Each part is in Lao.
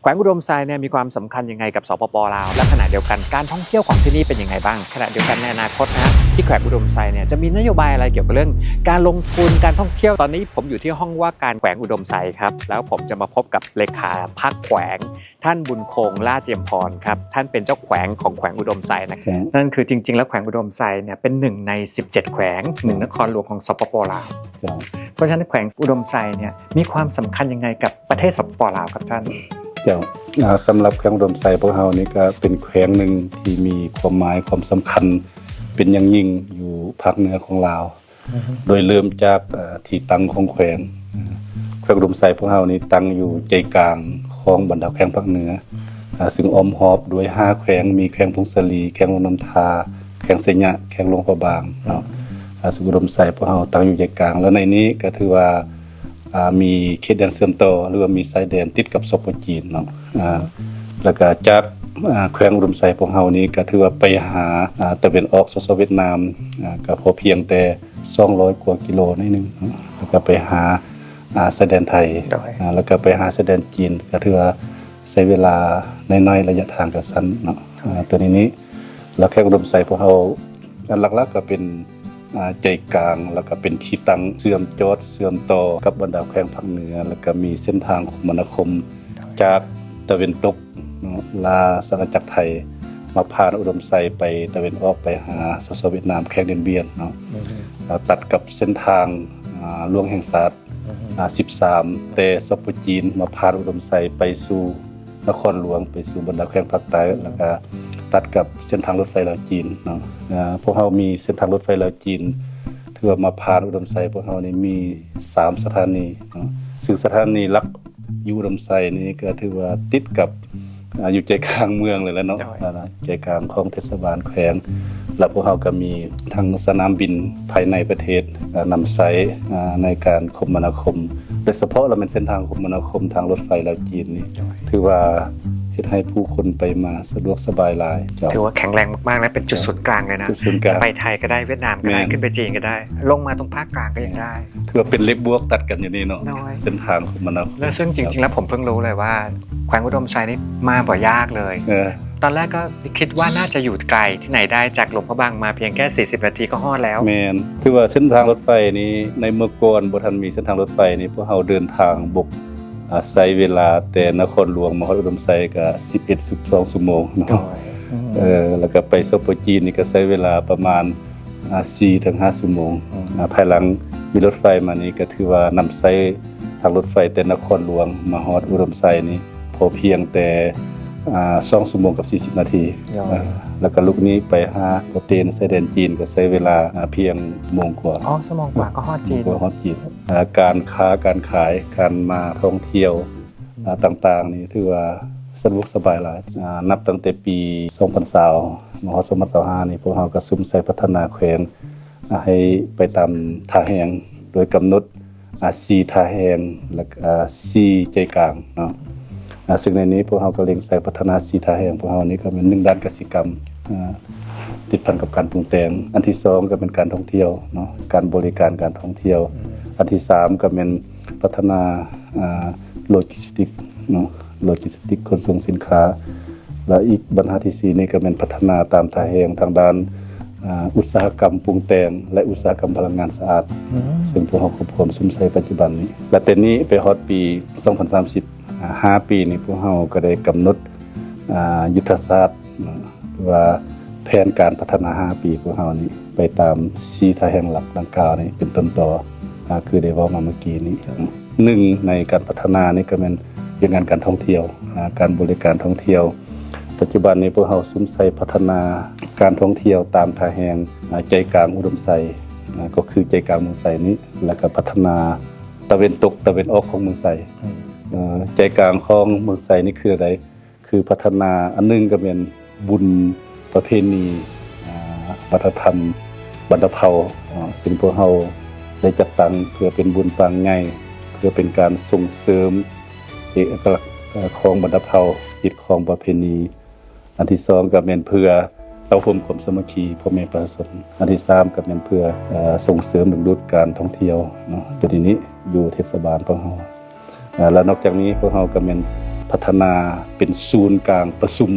ແຂວງອຸດົມໄຊເນຍ ມີຄວາມສຳຄັນຍັງໄງກັບ ສປປ ລາວ ແລະ ຂະນະດຽວກັນ ການທ່ອງທ່ຽວຂອງທີ່ນີ້ເປັນຍັງໄງບ້າງ? ຂະນະດຽວກັນ ໃນອະນາຄົດນະ ທີ່ແຂວງອຸດົມໄຊເນຍ ຈະມີນະໂຍບາຍອະໄລກ່ຽວກັບເລື່ອງການລົງທຶນ, ການທ່ອງທ່ຽວ? ຕອນນີ້ຜົມຢູ່ທີ່ຫ້ອງວ່າການແຂວງອຸດົມໄຊຄັບ ແລ້ວຜົມຈະມາພົບກັບເລຂາພັກແຂວງ ທ່ານບຸນຄົງ ຫຼ້າຈຽມພອນຄັບ. ທ່ານເປັນເຈົ້າແຂວງຂອງແຂວງອຸດົມໄຊນະ. ນັ້ນຄື ຈິງໆ ແລ້ວແຂວງອຸດົມໄຊເນຍ ເປັນໜຶ່ງໃນສິບເຈັດແຂວງ ໜຶ່ງນະຄອນຫຼວງຂອງ ສປປ ລາວ. ເຈົ້າ. ເພາະສະນັ້ນແຂວງອຸດົມໄຊເນຍ ມີຄວາມສຳຄັນຍັງໄງກັບປະເທດ ສປປ ລາວ ຄັບທ່ານ? ເຈົ້າ. ອາ ສຳລັບແຂວງອຸດົມໄຊພວກເຮົານີ້ ກໍເປັນແຂວງໜຶ່ງທີ່ມີຄວາມໝາຍຄວາມສຳຄັນເປັນຢ່າງຍິ່ງຢູ່ພາກເໜືອຂອງລາວ. ໂດຍເລີ່ມຈາກ ເອີ ທີ່ຕັ້ງຂອງແຂວງ. ເອີ ແຂວງອຸດົມໄຊພວກເຮົານີ້ຕັ້ງຢູ່ໃຈກາງຂອງບັນດາແຂວງພາກເໜືອ ເອີ ຊຶ່ງອ້ອມຮອບດ້ວຍຫ້າແຂວງ ມີແຂວງຜົ້ງສາລີ, ແຂວງຫຼວງນ້ຳທາ, ແຂວງໄຊຍະ, ແຂວງຫຼວງພະບາງເນາະ. ເອີ ຊຶ່ງອຸດົມໄຊພວກເຮົາຕັ້ງຢູ່ໃຈກາງ ແລະ ໃນນີ້ກໍຖືວ່າ ອາ ມີເຂດແດນເຊື່ອມຕໍ່ ຫຼືວ່າມີຊາຍແດນຕິດກັບ ສປ ຈີນເນາະ. ອາ ແລ້ວກໍຈາກ ອາ ແຂວງອຸດົມໄຊພວກເຮົານີ້ ກໍຖືວ່າໄປຫາ ອາ ຕາເວັນອອກ ສສ ຫວຽດນາມ ອາ ກໍພໍພຽງແຕ່ສອງຮ້ອຍກວ່າກິໂລໜ້ອຍໜຶ່ງເນາະ. ແລ້ວກໍໄປຫາ ອາ ຊາຍແດນໄທ ໂດຍ ອາ ແລ້ວກໍໄປຫາຊາຍແດນຈີນ ກໍຖືວ່າໃຊ້ເວລາໜ້ອຍໆ ໄລຍະທາງກໍສັ້ນເນາະ. ອາ ຕົວນີ້ນີ້ ແລ້ວແຂວງອຸດົມໄຊພວກເຮົາ ອັນຫຼັກໆກໍເປັນ ອາ ໃຈກາງ ແລ້ວກໍເປັນທີ່ຕັ້ງເຊື່ອມຈອດເຊື່ອມຕໍ່ກັບບັນດາແຂວງພາກເໜືອ ແລ້ວກໍມີເສັ້ນທາງຄົມມະນາຄົມ ຈາກຕາເວັນຕົກເນາະ ລາຊະອານາຈັກໄທ ມາຜ່ານອຸດົມໄຊໄປຕາເວັນອອກ ໄປຫາ ສສ ຫວຽດນາມ ແຂວງດຽນບຽນເນາະ. ອືມ ແລ້ວຕັດກັບເສັ້ນທາງ ອາ ຫຼວງແຫ່ງຊາດ ອືມ ອາ ສິບສາມ ແຕ່ ສປ ຈີນ ມາຜ່ານອຸດົມໄຊໄປສູ່ ນະຄອນຫຼວງ ໄປສູ່ບັນດາແຂວງພາກໃຕ້ ແລ້ວກະຕັດກັບເສັ້ນທາງລົດໄຟລາວຈີນເນາະ. ອາ ພວກເຮົາມີເສັ້ນທາງລົດໄຟລາວຈີນ ຖືວ່າມາຜ່ານອຸດົມໄຊ ພວກເຮົານີ້ມີສາມສະຖານີເນາະ. ຊຶ່ງສະຖານີຫຼັກຢູ່ອຸດົມໄຊນີ້ ກໍຖືວ່າຕິດກັບ ອາ ຢູ່ໃຈກາງເມືອງເລີຍແຫຼະເນາະ. ໂດຍ ອາ ໃຈກາງຂອງເທດສະບານແຂວງ ແລ້ວພວກເຮົາກໍມີທັງສະໜາມບິນພາຍໃນປະເທດ ອາ ນຳໃຊ້ ອາ ໃນການຄົມມະນາຄົມ ໂດຍສະເພາະລະແມ່ນເສັ້ນທາງຄົມມະນາຄົມທາງລົດໄຟລາວຈີນນີ້ ໂດຍ ຖືວ່າເຮັດໃຫ້ຜູ້ຄົນໄປມາສະດວກສະບາຍຫຼາຍ. ເຈົ້າ. ຖືວ່າແຂງແຮງມາກໆ ແລະ ເປັນຈຸດສູນກາງເລີຍນະ. ຈຸດສູນກາງ ຈະໄປໄທກໍໄດ້ ຫວຽດນາມກໍໄດ້ ແມ່ນ ຂຶ້ນໄປຈີນກໍໄດ້ ລົງມາຕົງພາກກາງກໍຍັງໄດ້. ຖືວ່າເປັນເຫຼັກບວກຕັດກັນຢູ່ນີ້ເນາະ. ໂດຍ ເສັ້ນທາງຄົມມະນາຄົມ. ແລ້ວເຊິ່ງຈິງໆ ແລ້ວ ເຈົ້າ ຜົມເພິ່ງຮູ້ເລີຍວ່າ ແຂວງອຸດົມໄຊນີ້ມາບໍ່ຍາກເລີຍ. ເອີ ຕອນແລກກໍຄິດວ່າໜ້າຈະຢູ່ໄກທີ່ໄຫນໄດ້ ຈາກຫຼວງພະບາງມາພຽງແຄ່ສີ່ສິບນາທີກໍຮອດແລ້ວ. ແມ່ນ. ຖືວ່າເສັ້ນທາງລົດໄຟນີ້ ໃນເມື່ອກ່ອນບໍ່ທັນມີເສັ້ນທາງລົດໄຟນີ້ ພວກເຮົາເດີນທາງບົກ ອາ ໃຊ້ເວລາແຕ່ນະຄອນຫຼວງມາຮອດອຸດົມໄຊກໍສິບເອັດ ສິບສອງຊົ່ວໂມງເນາະ. ໂດຍ ອືມ ເອີ ແລ້ວກໍໄປ ສປ ຈີນນີ້ກໍໃຊ້ເວລາປະມານ ອາ ສີ່ເຖິງຫ້າຊົ່ວໂມງ. ອືມ ອາ ພາຍຫຼັງມີລົດໄຟມານີ້ ກໍຖືວ່ານຳໃຊ້ທາງລົດໄຟແຕ່ນະຄອນຫຼວງມາຮອດອຸດົມໄຊນີ້ ພໍພຽງແຕ່ ອາ ສອງຊົ່ວໂມງກັບສີ່ສິບນາທີ. ໂດຍ ອາ ແລ້ວກໍລຸກນີ້ໄປຫາໂປເຕນ ຊາຍແດນຈີນ ກໍໃຊ້ເວລາ ອາ ພຽງໂມງກວ່າ. ອໍ ຊົ່ວໂມງກວ່າກໍຮອດຈີນ. ໂມງກວ່າຮອດຈີນ. ອາ ການຄ້າການຂາຍ ການມາທ່ອງທ່ຽວ ອາ ຕ່າງໆນີ້ ຖືວ່າສະດວກສະບາຍຫຼາຍ. ອາ ນັບຕັ້ງແຕ່ປີສອງພັນຊາວມາຮອດສອງພັນຊາວຫ້ານີ້ ພວກເຮົາກໍສຸມໃສ່ພັດທະນາແຂວງ ອາ ໃຫ້ໄປຕາມທ່າແຮງ ໂດຍກຳນົດ ອາ ສີ່ທ່າແຮງ ແລະ ອາ ສີ່ໃຈກາງເນາະ. ອາ ຊຶ່ງໃນນີ້ພວກເຮົາກໍເລັງໃສ່ພັດທະນາສີ່ທ່າແຮງ ພວກເຮົານີ້ກໍແມ່ນ ໜຶ່ງ ດ້ານກະສິກຳ ອາ ຕິດພັນກັບການປຸງແຕ່ງ. ອັນທີສອງກໍແມ່ນການທ່ອງທ່ຽວເນາະ ການບໍລິການການທ່ອງທ່ຽວ. ອືມ ອັນທີສາມກໍແມ່ນພັດທະນາ ອາ ໂລຈິສຕິກເນາະ ໂລຈິສຕິກຂົນສົ່ງສິນຄ້າ. ແລະ ອີກບັນຫາທີສີ່ນີ້ກໍແມ່ນພັດທະນາຕາມທ່າແຮງທາງດ້ານ ອາ ອຸດສາຫະກຳປຸງແຕ່ງ ແລະ ອຸດສາຫະກຳພະລັງງານສະອາດ ອືມ ຊຶ່ງພວກເຮົາຄວບຄຸມສຸມໃສ່ປັດຈຸບັນນີ້. ແລະ ແຕ່ນີ້ໄປຮອດປີສອງພັນສາມສິບ ອາ ຫ້າປີນີ້ ພວກເຮົາກໍໄດ້ກຳນົດ ອາ ຍຸດທະສາດ ຫຼືວ່າແຜນການພັດທະນາຫ້າປີ ພວກເຮົານີ້ໄປຕາມສີ່ທ່າແຮງຫຼັກດັ່ງກ່າວນີ້ເປັນຕົ້ນຕໍ ອາ ຄືໄດ້ເວົ້າມາເມື່ອກີ້ນີ້. ໜຶ່ງ ໃນການພັດທະນານີ້ກໍແມ່ນວຽກງານການທ່ອງທ່ຽວ ອາ ການບໍລິການທ່ອງທ່ຽວ. ປັດຈຸບັນນີ້ພວກເຮົາສຸມໃສ່ພັດທະນາການທ່ອງທ່ຽວຕາມທ່າແຮງ ອາ ໃຈກາງອຸດົມໄຊ ອາ ກໍຄືໃຈກາງເມືອງໄຊນີ້ ແລ້ວກໍພັດທະນາຕາເວັນຕົກຕາເວັນອອກຂອງເມືອງໄຊ. ອືມ ເອີ ໃຈກາງຂອງເມືອງໄຊນີ້ຄືໃດ? ຄືພັດທະນາ ອັນໜຶ່ງກໍແມ່ນບຸນປະເພນີ ອາ ວັດທະນະທຳບັນດາເຜົ່າ ອາ ຊຶ່ງພວກເຮົາໄດ້ຈັດຕັ້ງເພື່ອເປັນບຸນປາງໃຫຍ່ ເພື່ອເປັນການສົ່ງເສີມເອກະລັກ ເອີ ຂອງບັນດາເຜົ່າ ຮີດຄອງປະເພນີ. ອັນທີສອງກໍແມ່ນເພື່ອເຕົ້າໂຮມຄວາມສາມັກຄີພໍ່ແມ່ປະຊາຊົນ. ອັນທີສາມກໍແມ່ນເພື່ອ ເອີ ສົ່ງເສີມດຶງດູດການທ່ອງທ່ຽວເນາະ. ຕົວນີ້ນີ້ຢູ່ເທດສະບານຂອງເຮົາ. ເອີ ແລະ ນອກຈາກນີ້ພວກເຮົາກໍແມ່ນ ພັດທະນາເປັນສູນກາງປະຊຸມ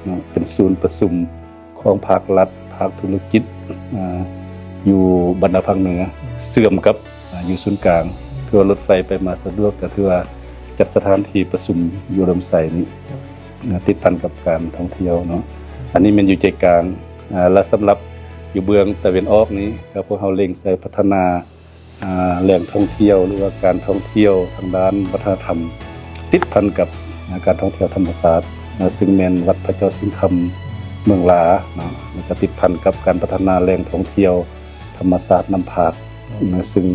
ເນາະ ເປັນສູນປະຊຸມຂອງພາກລັດ, ພາກທຸລະກິດ ອາ ຢູ່ບັນດາພາກເໜືອ ເຊື່ອມກັບ ອາ ຢູ່ສູນກາງ ເພື່ອລົດໄຟໄປມາສະດວກ ກໍຖືວ່າຈັດສະຖານທີ່ປະຊຸມຢູ່ອຸດົມໄຊນີ້ ອາ ຕິດພັນກັບການທ່ອງທ່ຽວເນາະ. ອັນນີ້ແມ່ນຢູ່ໃຈກາງ ອາ ແລະ ສຳລັບຢູ່ເບື້ອງຕາເວັນອອກນີ້ ກໍພວກເຮົາເລັງໃສ່ພັດທະນາ ອາ ແຫຼ່ງທ່ອງທ່ຽວ ຫຼືວ່າການທ່ອງທ່ຽວທາງດ້ານວັດທະນະທຳ ຕິດພັນກັບ ອາ ການທ່ອງທ່ຽວທຳມະຊາດ ອາ ຊຶ່ງແມ່ນວັດພະເຈົ້າສິງຄຳເມືອງຫຼາເນາະ ແລ້ວກໍຕິດພັນກັບການພັດທະນາແຫຼ່ງທ່ອງທ່ຽວທຳມະຊາດນ້ຳພາກ ນະ ຊຶ່ງ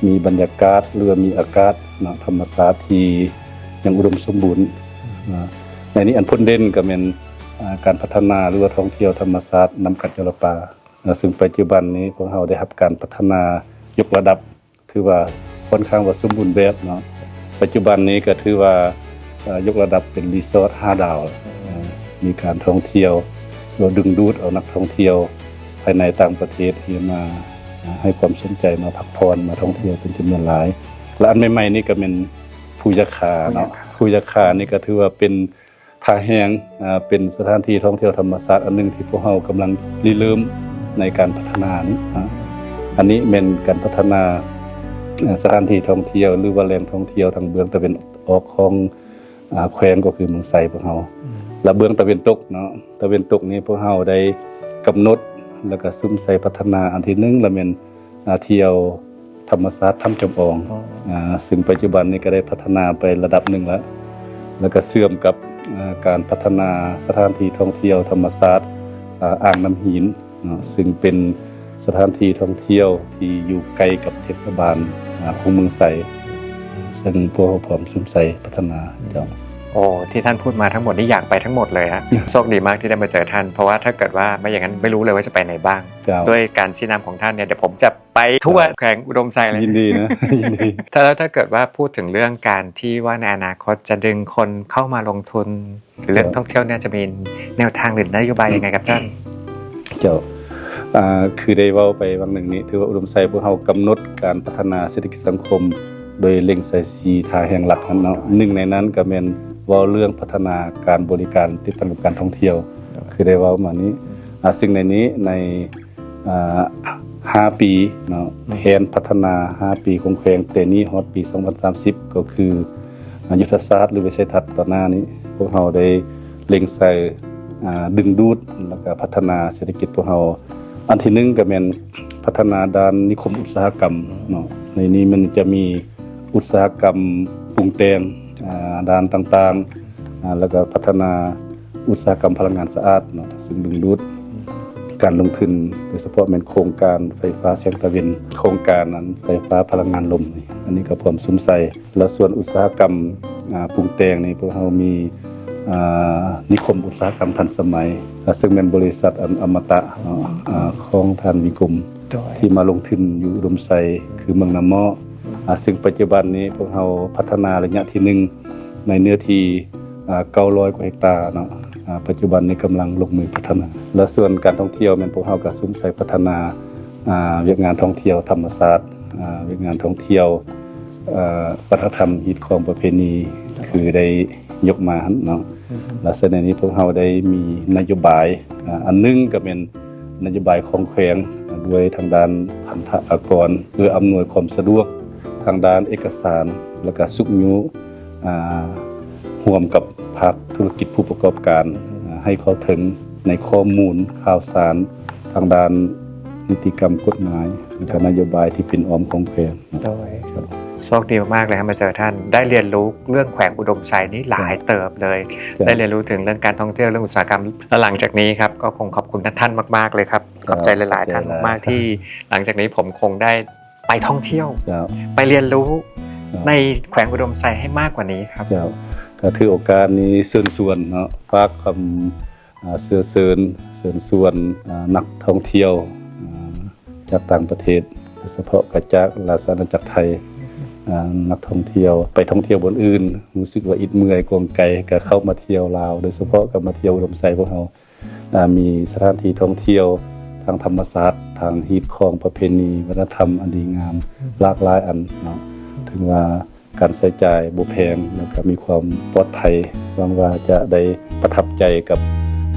ມີບັນຍາກາດ ຫຼືວ່າມີອາກາດເນາະ ທຳມະຊາດທີ່ຍັງອຸດົມສົມບູນນະ. ໃນນີ້ອັນພົ້ນເດັ່ນກໍແມ່ນ ອາ ການພັດທະນາ ຫຼືວ່າທ່ອງທ່ຽວທຳມະຊາດນ້ຳກັດຈຳລະປານະ, ຊຶ່ງປັດຈຸບັນນີ້ພວກເຮົາໄດ້ຮັບການພັດທະນາຍົກລະດັບ ຖືວ່າຂ້ອນຂ້າງວ່າສົມບູນແບບເນາະ. ປັດຈຸບັນນີ້ກໍຖືວ່າ ເອີ ຍົກລະດັບເປັນຣີສອດຫ້າດາວ ເອີ ມີການທ່ອງທ່ຽວ ແລ້ວດຶງດູດເອົານັກທ່ອງທ່ຽວພາຍໃນຕ່າງປະເທດທີ່ມາ ເອີ ໃຫ້ຄວາມສົນໃຈ ມາພັກຜ່ອນ ມາທ່ອງທ່ຽວເປັນຈຳນວນຫຼາຍ. ແລະ ອັນໃໝ່ໆນີ້ກໍແມ່ນພູຢາຄາເນາະ, ພູຢາຄານີ້ກໍຖືວ່າເປັນທ່າແຮງ ເປັນສະຖານທີ່ທ່ອງທ່ຽວທຳມະຊາດອັນໜຶ່ງທີ່ພວກເຮົາກຳລັງລິເລີ່ມໃນການພັດທະນານີ້. ອັນນີ້ແມ່ນການພັດທະນາ ເອີ ສະຖານທີ່ທ່ອງທ່ຽວ ຫຼືວ່າແຫຼ່ງທ່ອງທ່ຽວທາງເບື້ອງຕາເວັນອອກຂອງ ອາ ແຂວງ ກໍຄືເມືອງໄຊພວກເຮົາ. ແລະ ເບື້ອງຕາເວັນຕົກເນາະ, ຕາເວັນຕົກນີ້ພວກເຮົາໄດ້ກຳນົດ ແລ້ວກໍສຸມໃສ່ພັດທະນາ ອັນທີໜຶ່ງລະແມ່ນ ອາ ທ່ຽວທຳມະຊາດຖ້ຳຈຳອອງ ອາ ຊຶ່ງປັດຈຸບັນນີ້ກໍໄດ້ພັດທະນາໄປລະດັບໜຶ່ງແລ້ວ ແລ້ວກໍເຊື່ອມກັບ ອາ ການພັດທະນາສະຖານທີ່ທ່ອງທ່ຽວທຳມະຊາດ ອາ ອ່າງນ້ຳຫີນເນາະ, ຊຶ່ງເປັນສະຖານທີ່ທ່ອງທ່ຽວທີ່ຢູ່ໃກ້ກັບເທດສະບານ ອາ ຂອງເມືອງໄຊ ເຊິ່ງພວກເຮົາພ້ອມສຸມໃສ່ພັດທະນາ. ເຈົ້າ ໂອ້ ທີ່ທ່ານพูดมาทั้งหมดนี่อยากไปทั้งหมดเลยฮะ โชคดีมากที่ได้มาเจอท่าน เพราะว่าถ้าเกิดว่าไม่อย่างนั้นไม่รู้เลยว่าจะไปไหนบ้าง เจ้า ด้วยการชี้นำของท่านเนี่ย เดี๋ยวผมจะไปทั่วแขวงอุดมไซเลย ยินดีนะ ยินดี ถ้า แล้วถ้าเกิดว่าพูดถึงเรื่องการที่ว่าในอนาคตจะดึงคนเข้ามาลงทุน เรื่องท่องเที่ยวเนี่ยจะมีแนวทางหรือนโยบายยังไงครับท่าน? ເຈົ້າ ອາ ຄືໄດ້ເວົ້າໄປຫວ່າງໜຶ່ງນີ້ ຖືວ່າອຸດົມໄຊພວກເຮົາກຳນົດການພັດທະນາເສດຖະກິດສັງຄົມ ໂດຍເລັງໃສ່ສີ່ທ່າແຮງຫຼັກຫັ້ນເນາະ, ໜຶ່ງໃນນັ້ນກໍແມ່ນເວົ້າເລື່ອງພັດທະນາການບໍລິການຕິດພັນກັບການທ່ອງທ່ຽວ ຄືໄດ້ເວົ້າມານີ້ ອາ ຊຶ່ງໃນນີ້ໃນ ອາ ຫ້າປີເນາະ ແຜນພັດທະນາຫ້າປີຂອງແຂວງແຕ່ນີ້ຮອດປີສອງພັນສາມສິບ ກໍຄື ອາ ຍຸດທະສາດ ຫຼື ວິໄສທັດຕໍ່ໜ້ານີ້ ພວກເຮົາໄດ້ເລັງໃສ່ ອາ ດຶງດູດ ແລ້ວກະພັດທະນາເສດຖະກິດພວກເຮົາ. ອັນທີໜຶ່ງກໍແມ່ນພັດທະນາດ້ານນິຄົມອຸດສາຫະກຳເນາະ, ໃນນີ້ມັນຈະມີອຸດສາຫະກຳປຸງແຕ່ງ ອາ ດ້ານຕ່າງໆ ອາ ແລ້ວກໍພັດທະນາອຸດສາຫະກຳພະລັງງານສະອາດເນາະ, ຊຶ່ງດຶງດູດການລົງທຶນ ໂດຍສະເພາະແມ່ນໂຄງການໄຟຟ້າແສງຕາເວັນ, ໂຄງການອັນໄຟຟ້າພະລັງງານລົມນີ້ ອັນນີ້ກໍພ້ອມສຸມໃສ່. ແລະ ສ່ວນອຸດສາຫະກຳ ອາ ປຸງແຕ່ງນີ້ ພວກເຮົາມີ ອາ ນິຄົມອຸດສາຫະກຳທັນສະໄໝ ອາ ເຊິ່ງແມ່ນບໍລິສັດອັນອະມະຕະເນາະ ອາ ຂອງທ່ານວິກົມ ໂດຍ ທີ່ມາລົງທຶນຢູ່ອຸດົມໄຊ ຄືເມືອງນາໝໍ້ ອາ ເຊິ່ງປັດຈຸບັນນີ້ພວກເຮົາພັດທະນາໄລຍະທີໜຶ່ງ ໃນເນື້ອທີ່ ອາ ເກົ້າຮ້ອຍກວ່າເຮັກຕາເນາະ, ອາ ປັດຈຸບັນນີ້ກຳລັງລົງມືພັດທະນາ. ແລະ ສ່ວນການທ່ອງທ່ຽວແມ່ນພວກເຮົາກໍສຸມໃສ່ພັດທະນາ ອາ ວຽກງານທ່ອງທ່ຽວທຳມະຊາດ ອາ ວຽກງານທ່ອງທ່ຽວ ອາ ວັດທະນະທຳ ຮີດຄອງປະເພນີ ຄືໄດ້ຍົກມາຫັ້ນເນາະ. ແລະ ສະນັ້ນນີ້ພວກເຮົາໄດ້ມີນະໂຍບາຍ ອາ ອັນໜຶ່ງກໍແມ່ນນະໂຍບາຍຂອງແຂວງ ດ້ວຍທາງດ້ານພັນທະອາກອນ ເພື່ອອຳນວຍຄວາມສະດວກທາງດ້ານເອກະສານ ແລ້ວກະຊຸກຍູ້ ອາ ຮ່ວມກັບພາກທຸລະກິດຜູ້ປະກອບການ ອາ ໃຫ້ເຂົ້າເຖິງໃນຂໍ້ມູນຂ່າວສານທາງດ້ານນິຕິກຳກົດໝາຍ ແລະ ກະນະໂຍບາຍທີ່ເປັນອ້ອມຂອງແຂວງ. ໂດຍ ໂຊກດີມາກໆເລີຍ ມາເຈີທ່ານ ໄດ້ຮຽນຮູ້ເລື່ອງແຂວງອຸດົມໄຊນີ້ຫຼາຍເຕີບເລີຍ ໄດ້ຮຽນຮູ້ເຖິງເລື່ອງການທ່ອງທ່ຽວ ເລື່ອງອຸດສາຫະກຳ ແລະ ຫຼັງຈາກນີ້ຄັບ ກໍຄົງຂອບຄຸນທ່ານມາກໆເລີຍຄັບ. ຂອບໃຈຫຼາຍໆທ່ານມາກໆ ທີ່ຫຼັງຈາກນີ້ຜົມຄົງໄດ້ ໄປທ່ອງທ່ຽວ ໄປຮຽນຮູ້ໃນແຂວງອຸດົມໄຊໃຫ້ມາກກວ່ານີ້ຄັບ. ເຈົ້າ ກໍຖືໂອກາດນີ້ເຊີນຊວນເນາະ ຝາກຄຳ ອາ ເຊື້ອເຊີນ ເຊີນຊວນ ອາ ນັກທ່ອງທ່ຽວ ອາ ຈາກຕ່າງປະເທດ ໂດຍສະເພາະກໍຈາກລາຊະອານາຈັກໄທ ອາ ນັກທ່ອງທ່ຽວໄປທ່ອງທ່ຽວບ່ອນອື່ນ ຮູ້ສຶກວ່າອິດເມື່ອຍກວງໄກ ກໍເຂົ້າມາທ່ຽວລາວ ໂດຍສະເພາະກໍມາທ່ຽວອຸດົມໄຊພວກເຮົາ ອາ ມີສະຖານທີ່ທ່ອງທ່ຽວທາງທຳມະຊາດ ທາງຮີດຄອງປະເພນີ ວັດທະນະທຳອັນດີງາມຫຼາກຫຼາຍອັນເນາະ. ເຖິງວ່າ ການໃຊ້ຈ່າຍບໍ່ແພງ ແລ້ວກໍມີຄວາມປອດໄພ. ຫວັງວ່າຈະໄດ້ປະທັບໃຈກັບ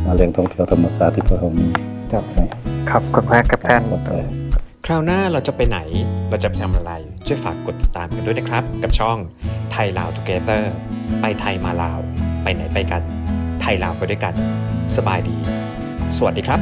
ອາ ແຫຼ່ງທ່ອງທ່ຽວທຳມະຊາດທີ່ພວກເຮົາມີ. ເຈົ້າ ຂອບ ຂອບຄຸນຄັບທ່ານ. ຄາວໜ້າເຮົາຈະໄປໃນ ເຮົາຈະໄປທຳອະໄລ ຊ່ວຍຝາກກົດຕິດຕາມກັນດ້ວຍນະຄັບ ກັບຊ່ອງ Thai Lao Together ໄປໄທມາລາວ ໄປໃນໄປກັນ ໄທລາວໄປດ້ວຍກັນ. ສະບາຍດີ. ສະຫວັດດີຄັບ.